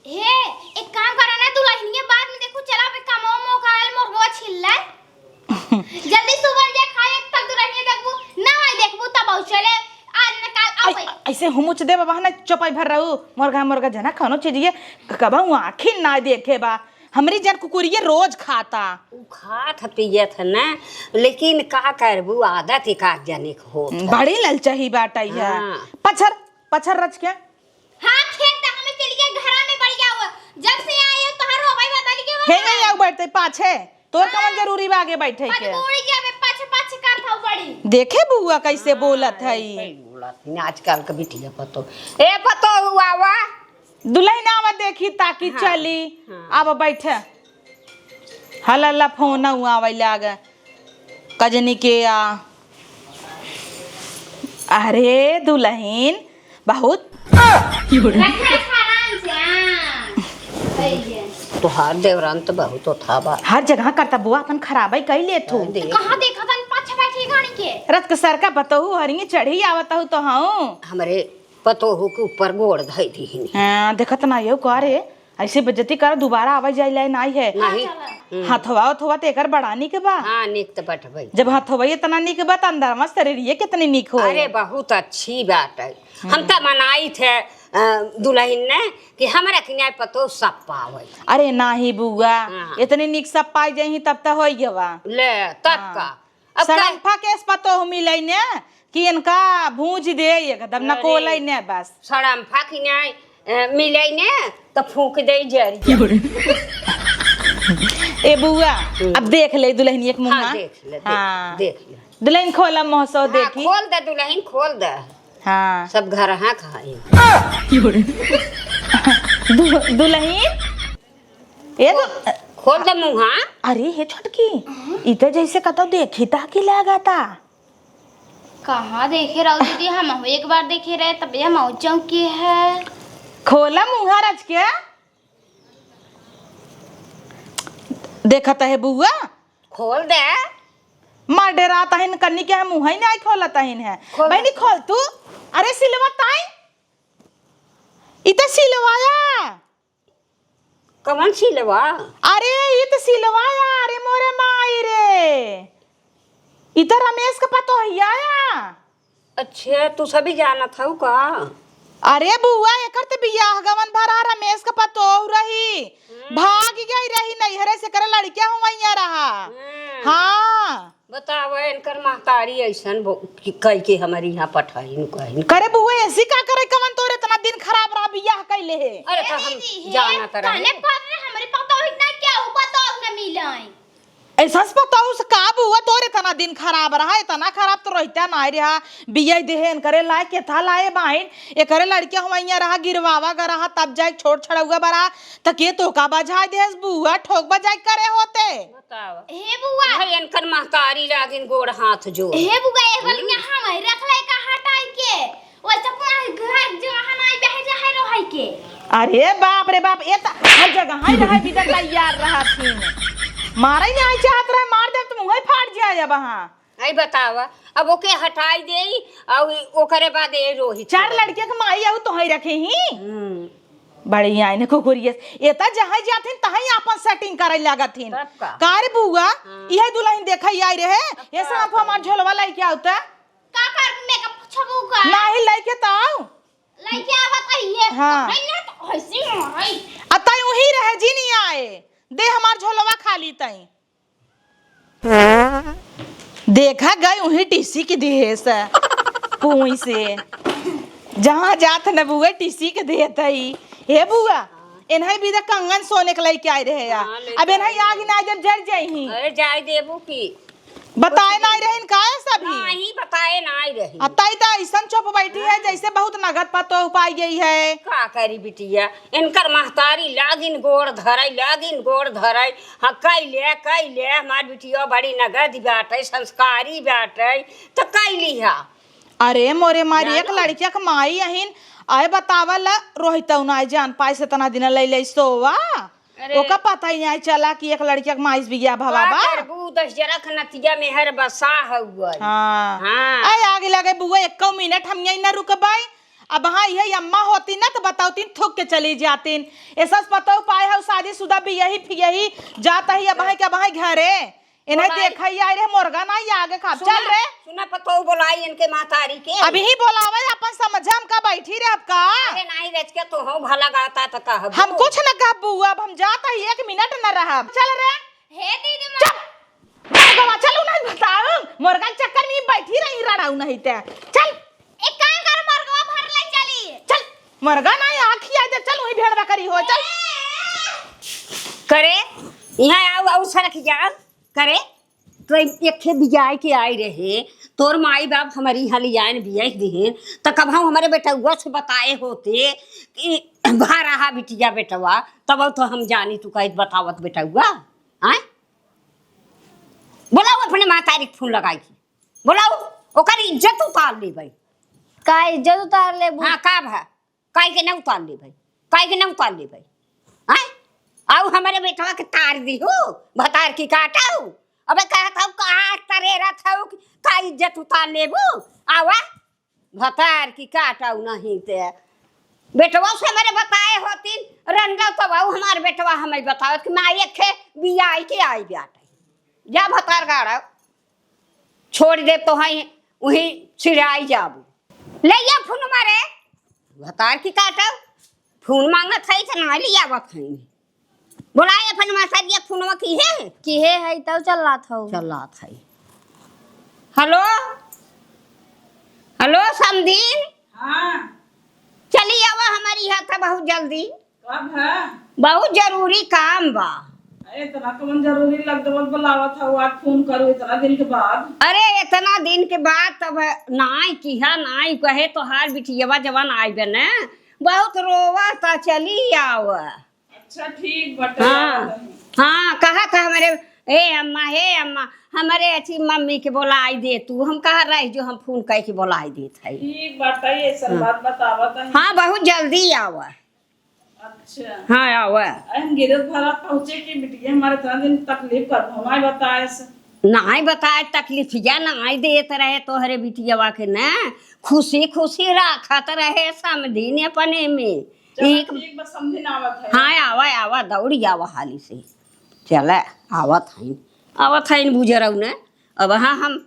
हे, एक काम करा ना, दुलहिनिया बाद में देखू, चला बे कमवा मोकाल मोरवा छिल्ला। जल्दी सुबह जा खाए, तब दुलहिनिया देखबू, ना आई देखबू, तब आऊ चले, आज न काल आऊ ऐ-, भाई। ऐसे हुमुच दे बाबा ना, चौपाई भर रहू, मोरगा, मोरगा जना खानो चीज ये, कबहू आँखी ना देखे बा, हमरी जन कुकुरिये रोज खाता। उ खात ह, पियत ह ना, लेकिन का करबू, आदत एक आध जने के होत ह। बड़ी ललचही बाटै है। हाँ। पछर, पछर रच के। हाँ, खेत त हमें चली गए, घरा में बढ़िया हुआ। जब से आए हो, तोहर रोबई बदल के हे हुआ। नहीं, आऊ बैठते पाछे। तोर कवन हाँ। जरूरी बा आगे बैठे के? मजबूरी के हमें पाछे, पाछे कर था बड़ी। देखे बुआ कैसे हाँ, बोलत है। ऐसे ही बोलत है आजकल के बिटिया पतो। ए पतो हुआ वा। दुलहिन आवा देखी ताकि हाँ, चली। हाँ। आवा बैठे। हला ला फोन हुआ आवे लाग। कजनी के आ। अरे दुलहिन, बहुत रख, रख, आराम से, हाँ। सही है। तोहार देवरान तो बहुत ओथा बा। हर जगह करता बुआ, अपन खराबई कई लेत हो। अरे देख। कहाँ देखा तन पाछे बैठी गाड़ी के? रथ के सरका पतोहू हरिये चढ़ी आवत हूँ तो हूँ। हमरे पतोहू के ऊपर गोड़ धई दीहिन। हाँ, देखत ना यो का रे, ऐसे बेइज्जती कर, दोबारा आवे जाए लाए नाई है। नहीं। हाँ, चला। हम्म। हथवा उथवा तो एकर बड़ा निक बा। हाँ, निक तो बटबे। जब हथवा इतना निक बा, तो अंदर में शरीर ये कितनी निक होए। अरे, बहुत अच्छी बात है। हम्म। हम तो मनाई थे, अ, दुलहिन ने कि हमरा किनाए पतो सब पावे। अरे नाही बुआ, हाँ। इतनी निक सब पाई जाई तब तो होई गवा। ले, तब हाँ। का? अब का सरम्फा के पतोह मिलै ने कि इनका भूंज दे एकदम, अरे, नकोलै ने बस। सरम्फा की नाई, अ, मिलै ने त फूंक दे जरी। ए बुआ, हम्म। अब देख ले दुलहिन एक मुँह हाँ, ना। देख ले, देख, हाँ। देख ले। दुलहिन खोला मुँह सो हाँ, देखी। खोल दे दुलहिन, खोल दे। हाँ। सब घर हाँ खाई। दु-, दुलहिन? ए दु-, खोल दे मुँह, हाँ। अरे हे छोटकी, ई त जैसे कतौ देखी ताकी लागता। कहाँ देखे रहो दीदी, हम एक बार देखे रहे, तब ये मऊ चौकी है। खोला मुँह रच के। देखत है बुआ? खोल दे। मार डेरात हइन कन्नी के हम मुँह ही नहीं खोलत हइन है। खोल। बहनी खोल तू। अरे सिलवा ताई। ई त सिलवाया। कवन सिलवा? अरे, ई त सिलवा या, अरे मोरे माई रे। ई त रमेश के पतोहिया या। अच्छा, तू सभी जानत हऊ का? अरे बुआ, एकर त बियाह गवन भरा रमेश के पतोह रही। हम्म। भाग गई रही नैहरे से, करे लड़किया हुवैया रहा। हम्म। हाँ। बतावा, इनकर महतारी ऐसन बो-, कि कह के हमारे यहाँ पठाइन कहिन। करे बुआ, ऐसी का करे, कवन तोर इतना दिन खराब रहा, बियाह कैले है? अरे, ए तो हम दीदी, हे, जानत रहे। कहने पर ना, हमरे पतोह इतना क्या हुआ, पतोह न मिलाई। ऐसा से पतोह से का बुआ, तोर इतना दिन खराब रहा, इतना खराब तो रहता ना रहा। बियाह देहे इनकरे लाए, केथा लाए बाहिन, एकरे लड़किया हुवैया रहा, गिरवावा ग रहा, तब जाए छोड़ छड़ौआ बरा, त के तोका बजाए देस बुआ, ठोक बजाए करे होते। बतावा। हे बुआ। भाई, इनकर महतारी लागिन गोड़ हाथ जोड़। हे बुआ, ए बलिया हम्म। हम ही रख ले का हटाई के। वैसे पुआ घर जगह नाई बहे जाए रहै के। अरे बाप रे बाप, ए त हर जगह ही रहै बिदर तैयार रहथिन। मारै नाई चाहत रहे, मार देब त मुँहै फाट जाए अब हाँ। आई बतावा, अब ओके हटाई देई, अउ ओकरे बाद ए रोही चार चुराई। लड़के के माई अउ तोहई रखे ही। हम्म। बड़ी आइन कुकुरियस। ए त जहाँ जाथिन तहाँ आपन setting करै लागथिन। तब का? का रे बुआ, हाँ। इहै दुलहिन देखै आई रहे, अब ये का सब करी? हमार झोलवा लइके आउ त। का कर मेकअप छबू का? नाही लइके त आउ। लइके आवत है ये। हाँ। तो है ना, तो ऐसे ही है। आ तई उही रहे जी नहीं आए। दे हमार झोलवा खाली तई। देखा गई उही टीसी के देहे से। कुई से। जहाँ जात न बुआ टीसी के देत हई। हे बुआ, एनहै बिदा कंगन सोने के लइके आए रहे या। हाँ, ले अब एनहै आए। आग ना जब जर जाई ही। अरे जाए देबू की? बताए नाई रहिन का है सभी? नाहीं, बताए नाई रहिन। आ, तई त अइसन चुप बैठी है, जैसे बहुत नगद पतोह पाई गई है। का करी बिटिया, इनकर महतारी लागिन गोड़ धरै, लागिन गोड़ धरै। हाँ, कैले, कैले, हमार बिटिया बड़ी नगद बाटै, संस्कारी बाटै, त कैली हा। अरे मोरे मारी, एक जानो। लड़किया के माई अहिन, आए बतावल, रोहितौ नाई जान पाए से तना दिन लै लै सोवा। अरे। ओका पता ही नाई चला कि एक लड़किया के माई से बियाह भवा का बा। करबू, दस जरा के नतिया मेहर बसा हउअल। हाँ। हाँ। आए आगे लगे बुआ, एक्को मिनट हम यहीं ना रुकबै। अब हाँ, यही अम्मा होती ना तो बतावतीन, थूक के चली जातीन। ऐसा पतोह पाए हउ शादीशुदा बियही फियही जात ही, अब हाँ के अब हाँ घरे। एनहै बोलाई। देखै आई रहे, मुर्गा नाई आगे खाब। सुना, चल रे। सुना पतोह बोलाई इनके महतारी के। अबही बोलावै, आपन समझा हमका बैठी रहे आपका। अरे नाहीं रच के तोहौ भला गाता त कहबू। हम कुछ न कहब बुआ, अब हम जात ही, एक मिनट न रहब। चल रे। हे दीदी माँ। चल। मुर्गवा चलू नहीं बताऊ। मुर्गा के चक्कर में बैठी रही रड़ाऊ नहीं ते। चल। एक काम कर, मुर्गवा भर ले चली। चल। मुर्गा नाई आँखी आए दे, चल वही भेड़ बकरी हो, चल। करे, यहाँ आउ, आउ सरक जा। करे, तो एक खे बियाह के आए रहे, तोर माई बाप हमरी यहाँ लियान बियाह दिहे, त कब हम हमरे बेटउआ से बताए होते कि भा रहा बिटिया बेटवा, तब तो हम जानी तू कहित बतावत बेटउआ। आय? बोलाउ अपने महतारी के फोन लगाई के। बोलाउ, ओकर इज्जत उतार लेबै। का इज्जत उतार लेबू? हाँ, का भा? काहे के ना उतार लेबै? काहे के ना उतार लेबै? आय? आउ हमरे बेटवा के तार दिहू, भतार की काटउ। अबे कहत हउ, का तरे रहत हउ, का इज्जत उतार लेबू? आवा, भतार की काटउ नहीं ते। बेटवा से हमरे बताए होतीन, रंडा तब आउ हमार बेटवा हमें बतावत कि माई एक खे बियाह के आई बाटे। जा भतार गाड़उ। छोड़ दे तो हैं, वही छिड़ाई जाबू। ले ये फोनवा रे, भतार की काटउ, फोन मांगत है त ना लियावत है। बोलाए अपन मास्टर जी, फोनवा की है? की है, है तब चलात हौ। चलात है। हेलो, हेलो समधीन। हाँ। चली आवा हमरी यहाँ त बहुत जल्दी। कब है? बहुत जरूरी काम बा। अरे, इतना कौन जरूरी लग गवा, बोलावत हउ, आज फोन करू इतना दिन के बाद। अरे, इतना दिन के बाद तब नाई किहा, नाई कहे तोहार बिटियवा जवन आइबे न, बहुत रोवा त चली आव। अच्छा, ठीक बटे, हाँ, आवत हई। हाँ, कहा था हमरे, ए अम्मा, हे अम्मा, हमरे अच्छी मम्मी के बोलाई दे तू। हम कहा रही जो हम फोन कइ के बोलाई देत हई। ठीक बाटे, ऐसन हाँ। बात बतावत हई। हाँ, बहुत जल्दी आव। अच्छा। हाँ, आवा। अरे, हम गिरत भरा पहुँचे कि बिटिया हमारे इतना दिन तकलीफ कर, हमारे बताए से। नाहीं बताए, तकलीफिया नाहीं देत रहे तोहरे बिटियवा के न, खुशी खुशी राखत रहे समधिन अपने में। चलो, एक ठीक बा, समधिन आवत है। हाँ, आवा, आवा, दौड़ी आवा हाली से। चला, आवत हइन, आवत हइन बुजरऊ न। अब हाँ हम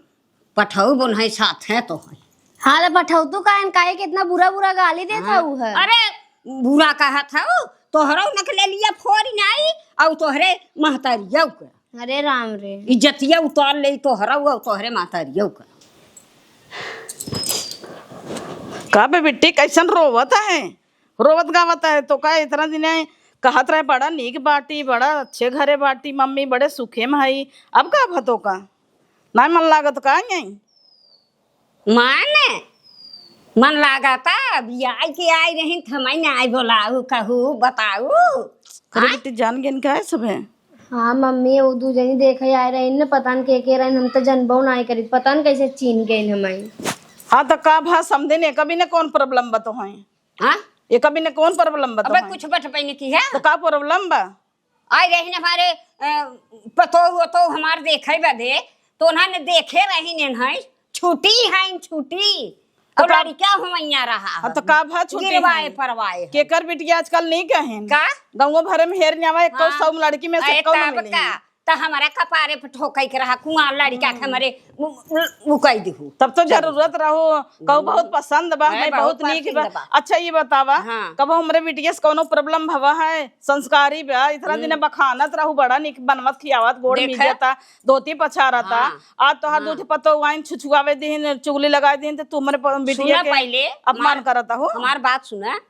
पठऊ बोन है, साथ है तो है। हाँ, तो पठऊ तू काहे, काहे के इतना बुरा बुरा गाली देत हाँ। हऊ है? अरे, बुरा कहत हऊ, तोहरऊ न के ले लिया फोरी नाई, अउ तोहरे महतारियऊ के। अरे राम रे। इज्जतिया उतार ले तोहरऊ अउ तोहरे महतारियऊ के। का बे बिट्टी, कैसन रोवत है? रोवत गावत है तो का, इतना दिन है कहत रहे बड़ा नीक बाटी, बड़ा अच्छे घरे बाटी मम्मी, बड़े सुखे में हई, अब का भतो का? नाहीं मन लागत का यहीं? मन, मन लागता, बियाह के आई रही त हमें नाहीं बोलाऊ, कहू, बताऊ। अरे आय? बिट्टी जान गेन का है सभे? हाँ मम्मी, वो दू जनी देखे आए रही न, पता न के के रही, हम तो जनबो नाहीं करी, पता न कैसे चीन गई हमें। हाँ, तो का भा समधिन, एका बिना कौन problem बा तोहई? हाँ? एका बिना कौन problem बा अबे तोहई? कुछ बटबे नहीं की है। तो का problem बा? आई रही न हमारे, अ, पतोह, पतोह हमार देखे बदे, तो उन्होंने देखे रही ने है, छुट्टी है, छुट्टी। तो तो का लड़का हुवैया रहा हाँ, तो का भा छुट्टी गिरवाए है? परवाए है। केकर बिटिया आजकल नहीं कहें? का? गाँव भरे में हेर न्यावा, एक हाँ। सौ लड़की में से अरे कौन तब मिले? का? त हमारा कपारे पे ठोकै के रहा, कुआर लड़का के हम्म। हमारे उ, उ, उ कह दिहू। तब तो चल। जरूरत रहो, कहू हम्म। बहुत पसंद बा, अरे हमें बहुत बहुत नीक पसंद बा। बा। अच्छा ये बतावा, हाँ। कबो हमरे बिटिया से कौनो problem भवा है? संस्कारी बा, इतना दिन हम्म। बखानत रहू, बड़ा नीक बनवत खियावत, गोड़ देखा? मिजता, धोती पछारता। हाँ। आज तोहार हाँ। दू ठे पतोह आइन छुछुआवे दिहिन, चुगली लगाए दिहिन, त तू हमरे प-, बिटिया सुना के पहले, अपमान हमार, करत हो। हमार बात सुना,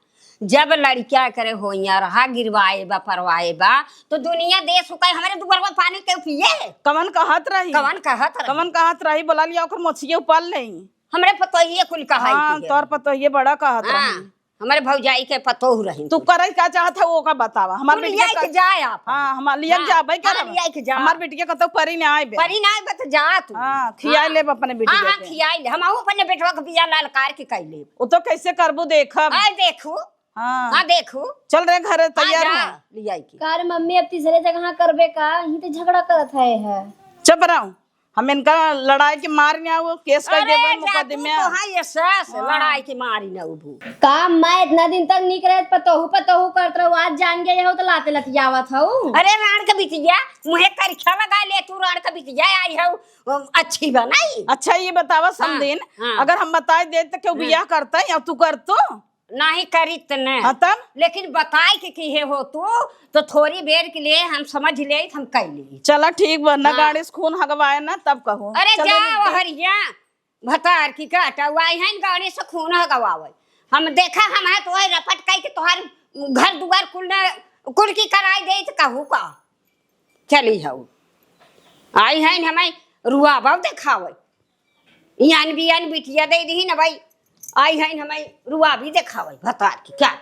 जब लड़किया करे होइया रहा, गिरवाए बा, परवाए बा, तो दुनिया देश हो कहे, हमरे दुबरवा पानी के पिए? कवन कहत रही? कवन कहत रही? कवन कहत रही? बोला लिया, ओकर मोछिए उपाल लेई। हमरे पतोहिए कुल कहाई हाँ, की है। तोर पतोहिए बड़ा कहत हाँ, रही। हमरे भौजाई के पतोह रही तू कुल। करे का चाहत है, ओका बतावा। हमार तू बिटिया लिया के का जाए आप। हाँ, हमार लिया के हाँ, जाबे हाँ, करब। लिया के जा। हमार बिटिया कतौ परी ना आइबे। परी ना आइबे तो जा तू। हाँ, खियाई हाँ। लेब अपने बिटिया हाँ, हाँ, के। खियाई ले। हम आहू अपने बेटवा के बिया ललकार के कई लेब। वो तो कैसे करबू देखब। आए देखू। हाँ। हाँ, देखू। चल रे घरे, हाँ, तैयार जा, हो। लियाई के। का रे मम्मी, अब तीसरे जगह करबे का? यहीं तो झगड़ा करत है, है। चुप रहो। हम इनका लड़ाई के मार में आओ, केस कर अरे, देबे जा तू, मुकदमे। तो हाँ, ये सास हाँ। लड़ाई के मारी ना उभू। का मैं इतना दिन तक निक रहत पतोहू, पतोहू करत रहू, आज जान गए हो तो लाते लतियावत हऊ। अरे, राण के बिटिया, मुँहे करिखा लगा ले, तू राण के बिटिया आई हऊ, अम, अच्छी बनाई। अच्छा, ये बतावा हाँ, समदिन, हाँ। अगर हम बताई दे तो क्यों हम्म। बियाह करता है या तू कर तो? नाही करी त न। हाँ, तब? लेकिन बताई के किहे हो तू, तो थोड़ी बेर के लिए हम समझ ले, हम कह ले। चला ठीक बा, ना हाँ। गाड़ी से खून हगवाए ना, तब कहो। अरे चल जा रे, वो हरिया, भतार की काटा, वो आई है न गाड़ी से खून हगवावे। हम देखा, हम है तो रपट कह के तोहार घर दुआर कुल न, कुल की कराई दे, तो कहू का? चली हऊ। आई है न हमें रुआबा देखावे। यान बियान बिटिया दे दी न भाई, आई है न हमें रुआबी देखावे भतार की। क्या?